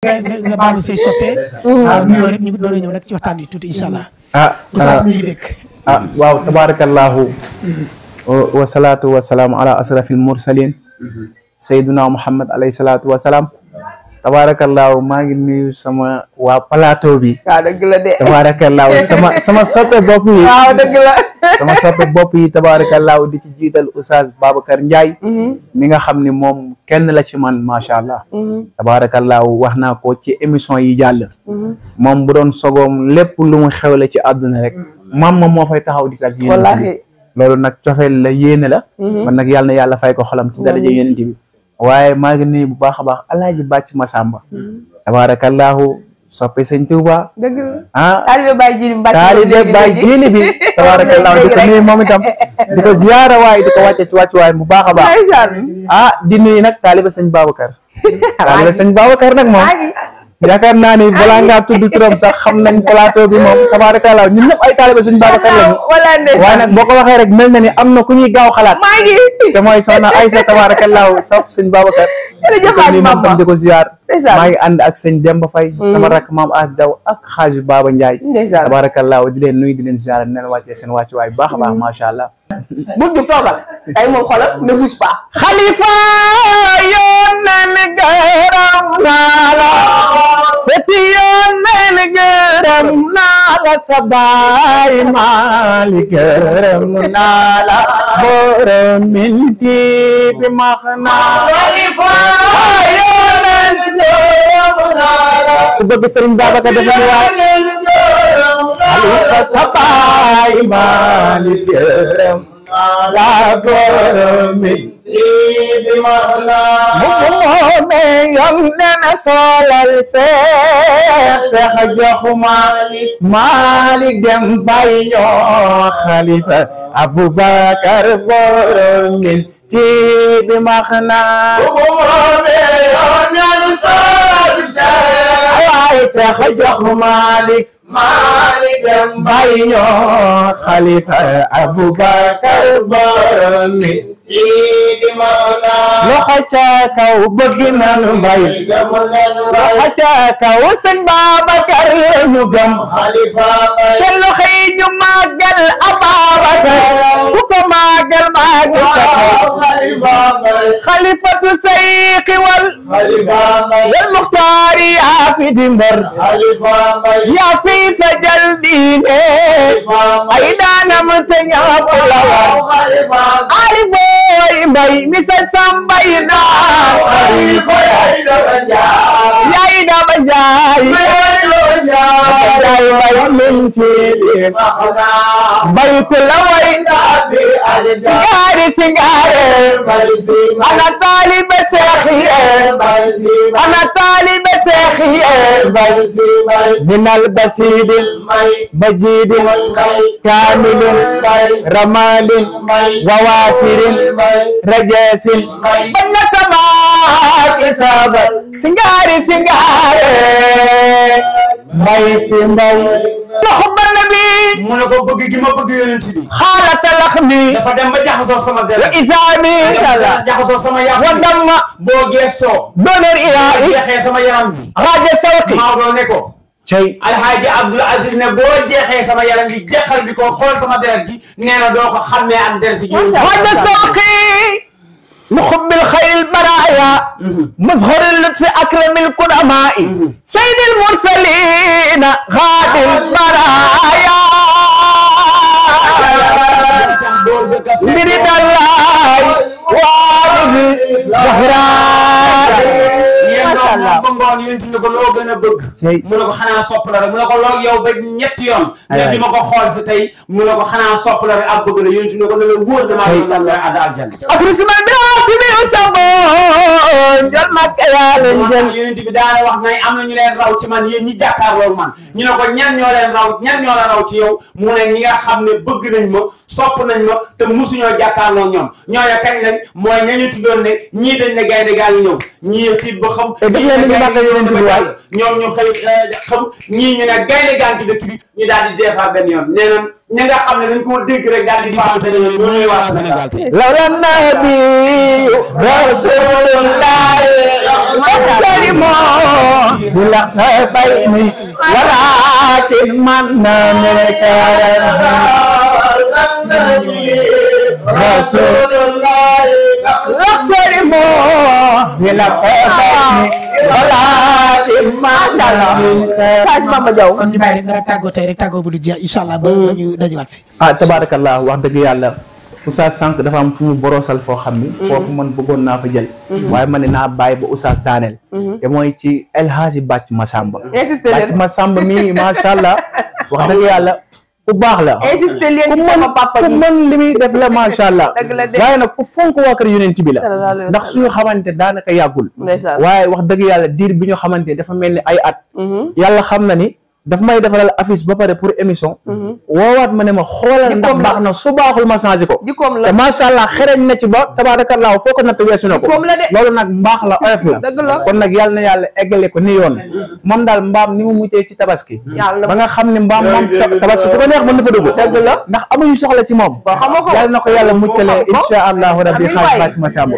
nga baal say soppe nuyoo rek ñu doon ñëw rek ci waxtaan bi tuuti inshallah oustaz ñu dégg waaw tabarakallahu wa salatu wa salam ala asrafil mursalin sayyiduna muhammad alayhi salatu wa salam tabarakallahu maa ngi nuyu sama waa plateau bi dëgg la de tabarakallahu sama soppe bopp yi dëgg la sama soppe bopp yi tabarakallahu di ci jiital oustaz Babacar Ndiaye mi nga xam ni moom kenn la ci man macha allah tabarakallahu wax naa ko ci émission yi jàll moom bu doon sogoom lépp lu mu xewle ci àdduna rek mam moo fay taxaw di tag yéen loolu nag cofeel la yéene la man nag yàlla na yàlla fay ko xolam ci daraja yéen bi waaye maa ngi nuyu bu baax a baax alaaji bàcc Masamba tabarakallahu soppe sëñ Tuuba dëgg la taalibe Baay Jili bi tabarakallahu di ko nuyu moom itam di ko ziyaara waaye di ko wàcce ci wàccuwaay bu baax a baax di nuyu nag taalibe sëñ Babacar taalibe sëñ Babacar nag moom yaakaar naa ni balaa ngaa tudd turam sax xam nañ plateau bi moom tabarakallahu ñun ñëpp ay taalibe sëñ Babacar lañu waaye nag boo ko waxee rek mel na ni am na ku ñuy gaaw xalaat te mooy soxna Aysa tabarakallahu sopp sëñ Babacar ni moom tam di ko ziyaar maa ngi ànd ak sëñ Demba Faye sama rakk maam as daw ak xaaj Baba Ndiaye tabarakallahu di leen nuyu di leen ziyaar neen wàccee seen wàccuwaay baax a baax macha allah bu jug toogal ay moom xoolal ne bouge pas xalifa yoon nan gërëm naa la seti yoon nan gërëm naa la sa baay maali gërëm naa la borom minti bi max naa xalifa yoon nan gërëm naa la ku bëgg Sëriñ Babacar dafa ñu waay xalifa sa baay maali gërëm la borom minti bi max naa moome yam nena solal seex jox Malik dem bay ñoo xalifa Abubakar borom minti bi max naa moome yam nena solal seex jox Malik dem bay ñoo xalifa Abubakar borom minti bi max naa loxo ca kaw bëgg nanu mbay loxo ca kaw sëñ Babacar ñu gëm xalifa te loxo yi ñu màggal Ababacar ku ko màggal màggal ca kaw xalifatu sayxi wal muxtaari yaa fi di mbër yaa fi fajal diine ay daanam te ñaap la ali boy mbay mi sa sambay na xalifa yaay dama njaay bay minti bi bay ku la way singaare ana taalibe seexiye minal basidin majidin kamilin ramalin wawafirin rajesin banna tabaak isaba singaare mbay si mbay dox ba nabi mu ne ko bëgg gi ma bëgg yonent bi xaalata lax mi dafa dem ba jaxasoo sama deret wa isaami jaxasoo sama yaram wa damma boo geesoo doonor ilaa i jeexee sama yaram bi raaja sawqi maa doon ne ko cey alhaaji Abdul Aziz ne boo jeexee sama yaram bi jeexal bi ko xool sama deret gi nee na doo ko xàmmee ak deret gi raaja sawqi محب الخير البرايا مظهر اللطف أكرم القدماء سيد المرسلين غادي البرايا مريد الله والد زهراء ngoon yéen ni ko loo gën a bëgg mu ne ko xanaa sopp la rek mu ne ko loo yow ba ñetti yoon ne di ma ko xool si tey mu ne ko xanaa sopp la rek ak bëgg la yéen ni ko ne la wóor damaa ngi sàll ada ak jann afrisman bi asimi usabo njol makka yàlla njël yéen bi daana wax nay am na ñu leen raw ci man yéen ñi jàkkaarloo man ñu ne ko ñan ñoo leen raw ñan ñoo la raw ci yow mu ne ñi nga xam ne bëgg nañ ma sopp nañ ma te musuñoo jàkkaarloo ñoom ñooñu kañ lañ mooy ñañu tuddoon ne ñii dañ ne gaynde gaa ngi ñëw ñii tiit ba xam leen ñu màggal yonent bi waay ñoom ñu xëy xam ñii ñu ne gaynde gaa ngi ci dëkk bi ñu daal di deefaa benn yoon nee na ñi nga xam ne dañ koo dégg rek daal di faatu benn yoon ñooy waa Sénégal lawla nabi rasulullah mastalimo bila sabayni walakin man nameka rasulullah mastalimo bila sabayni walakin mashallah Taj Bamba Diaw kon ñu bàyyi rek nga tàggoo tey rek tàggoo bu du jeex incha allah ba ñu dajewaat fi. tabarakallah wax dëgg yàlla Oustaz sànq dafa am fu mu borosal foo xam ni foofu man bëggoon naa fa jël waaye ma ne naa bàyyi ba Oustaz daaneel te mooy ci El Hadji Bàcc Massamba Bàcc Massamba mi macha allah wax dëgg yàlla ku baax la insisté leen ci sama papa ku mën li muy def la macha allah dëgg la de waaye nag ku fonk waa kër yonent bi la ndax suñu xamante daanaka yàggul waaye wax dëgg yàlla diir bi ñu xamante dafa mel ni ay at yàlla xam na ni daf may defaral affiche ba pare pour émission woowaat ma ne ma xoolal ndax baax na su baaxul ma changé ko te macha allah xereñ na ci ba tabaarakallaa foo ko natt weesu na ko loolu nag mbaax la oyof la kon nag yàlla na yàlla eggale ko ni yoon moom daal mbaam ni mu muccee ci tabaski ba nga xam ne mbaam moom tabaski fu ko neex mën na fa dugg ndax amuñu soxla ci moom yàlla na ko yàlla muccale insha allahu rabbi xaaj Bàcc Massamba